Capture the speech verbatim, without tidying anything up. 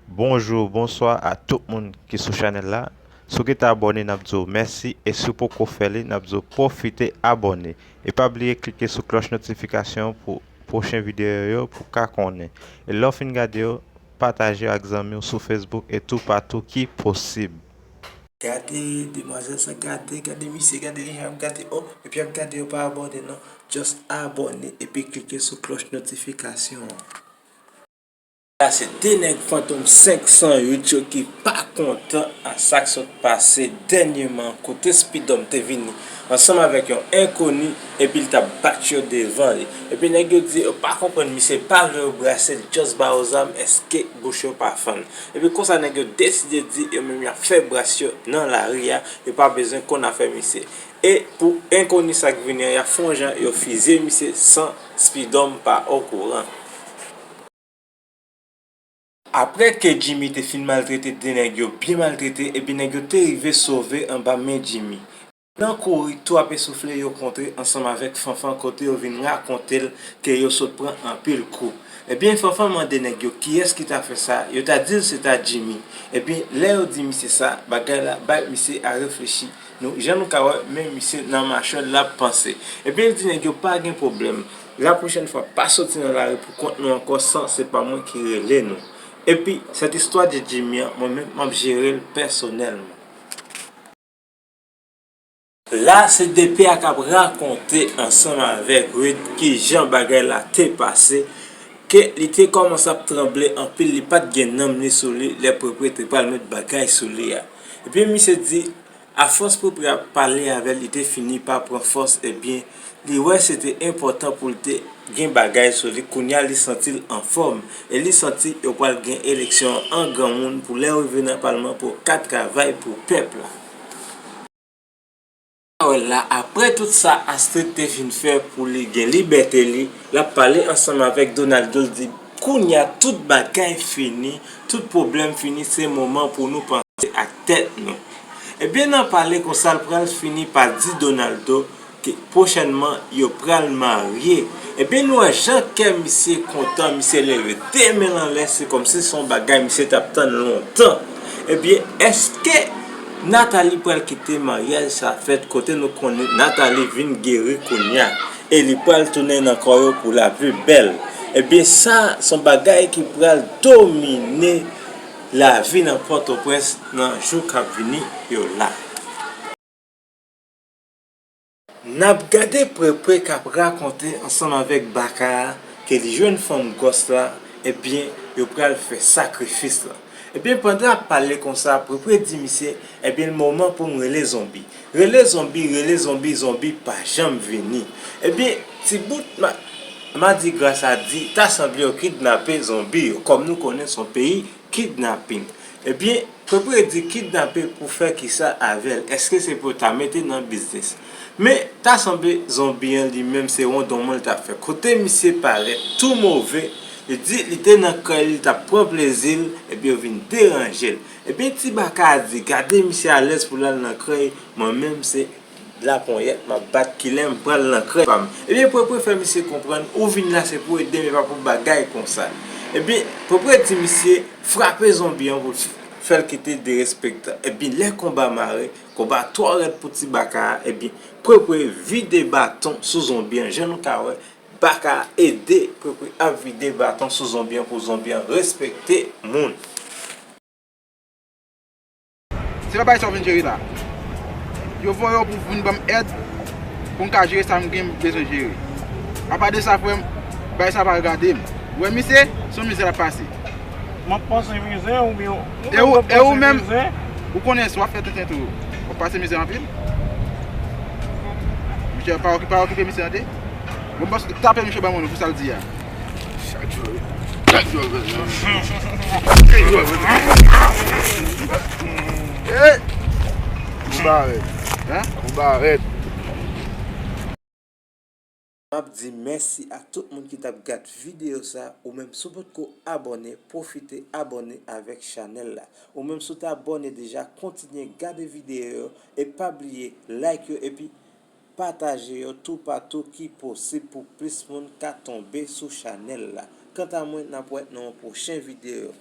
Bonjou, bonswa a tout moun ki sou chanèl la. Si w gentan abòne, n ap di w mèsi, e si w poko fè li, n ap di w pwofite abòne. E pa bliye klike sou klòch notifikasyon pou pwochen videyo yo pou w ka konnen. E lè w fin gade yo, pataje yo ak zanmi w sou Facebook e toupatou ki posib. Gade demwazèl sa, gade, gade misye, gade li jan ap gade, oh, epi ap gade yo pa abòne non. Just abòne epi klike sou klòch notifikasyon an. Sa se de nèg Fantom senk san uit yo ki pa kontan a sa k sot pase dènyèman kote Speedom te vini ansanm avèk yon enkoni epi l t ap bat yo devan li. Epi nèg yo di yo pa konprann misye pa vle yo brase l, just ba yo zam, èske bouch yo pa fann. Epi konsa nèg yo deside di yo menm y ap fè bras yo nan lari a, yo pa bezwen konn afè misye. E pou enkoni sa k vini an, y ap fè yon jan yo fizye misye san Speedom pa okouran. Apre ke Jimmy te fin maltrete de nèg yo byen maltrete, epi nèg yo te rive sove anba men Jimmy. Nan kouri, tou ap esoufle yo kontre ansanm avèk Fanfan kote yo vin rakonte l ke yo sot pran anpil kou. Ebyen, Fanfan mande nèg yo kiyès ki ta fè sa, yo ta di l se ta Jimmy. Ebyen, lè yo di misye sa, bagay la bay misye a reflechi. Nou, jan nou ka wè, men misye nan machwè l ap panse. Ebyen, l di nèg yo pa gen pwoblèm. Lapwochèn fwa, pa soti nan lari pou kont nou ankò san se pa mwen ki rele nou. Epi, sèt istwa de Jimmy an, mwen menm, m ap jere l pèsonèlman. La, se DP a k ap rakonte ansanm avèk Ruth kijan bagay la te pase, ke li te kòmanse ap tranble anpil, li pa t gen nanm li sou li, lè Prepre te pral met bagay sou li a. Epi misye di, afòs Prepre ap pale avè l, li te fini pa pran fòs, ebyen, li wè se te enpòtan pou l te gen bagay sou li, kounye a li santi l anfòm, e li santi yo pral gen eleksyon an granmoun pou lè yo rive nan palman pou yo ka travay pou pèp la. Wè la, apre tout sa Astrid te fin fè pou li gen libète li, l ap pale ansanm avèk Donaldo, l di, kounye a tout bagay fini, tout pwoblèm fini, se moman pou nou panse ak tèt nou. Ebyen, nan pale konsa, l pral fini pa di Donaldo ke pwochènman, yo pral marye. Ebyen, nou wè jan kè misye kontan, misye leve de men l anlè, se kòmsi se yon bagay misye t ap tann lontan. Ebyen, èske Nathalie pral kite maryaj sa fèt kote nou konnen Nathalie vin geri kounye a e li pral tounen nan kò yo pou la vi bèl? Ebyen, sa se yon bagay ki pral domine lavi nan Pòtoprens nan jou k ap vini yo la. N ap gade Prepre k ap rakonte ansanm avèk Baka a ke li jwenn fanm gòs la, ebyen, yo pral fè sakrifis la. Ebyen, pandan l ap pale konsa, Prepre di misye, ebyen, l moman pou m rele zonbi. Rele zonbi, rele zonbi, zonbi pa janm vini. Ebyen, ti bout ma-, madigra sa di, ta sanble yo kidnape zonbi yo, kòm nou konnen se yon peyi kidnaping. Ebyen, Prepre di kidnape pou fè kisa avè l? Èske se pou ta mete nan biznis? Men, ta sanble zonbi an li menm se wondonmon l t ap fè. Kote misye parèt tou move, li di li te nan kay li, li t ap pran plezi l, epi yo vin deranje l. Ebyen, ti Baka a di, gade misye alèz pou l al nan kay, mwen menm se laponyèt m ap bat, kilè m pral nan kay pa m. Ebyen, Prepre fè misye konprann, ou vin la se pou ede m, e pa pou bagay konsa. Ebyen, Prepre di misye frape zonbi an pou l f-, fè l kite derespektan. Ebyen, lè konba mare, konba twò rèd pou ti Baka a, ebyen, Prepre vide baton sou zonbi an, jan nou ka wè, Baka ede Prepre ap vide baton sou zonbi an pou zonbi an respekte moun. Se pa bagay sa w vin jere la. Yo voye w pou vin ban m èd, pou m ka jere sa m gen bezwen jere. Apa de sa, frè m, bagay sa pa regade m. Ou wè misye, se yon mizè l ap pase. M ap pase mizè oubyen ou menm w ap pase mizè? E ou, e ou menm, ou konnen si w ap fè tenten tou, w ap pase mizè anpil. Misye pa okipe, pa okipe misye tande. Bon, bòs, tape misye ban mwen pou sa l di a. Chak jou, chak jou, chak jou. Hey! Konba rèd. Hein? Konba rèd. M ap di mèsi a tout moun ki t ap gad videyo sa. Ou menm, si w potko abòne, pwofite abòne avèk chanèl la. Ou menm, si w te abòne deja, kontinye gade videyo yo e pa bliye like yo epi pataje yo toupatou ki posib pou plis moun ka tonbe sou chanèl la. Kanta mwen, n ap wè nan yon pwochen videyo.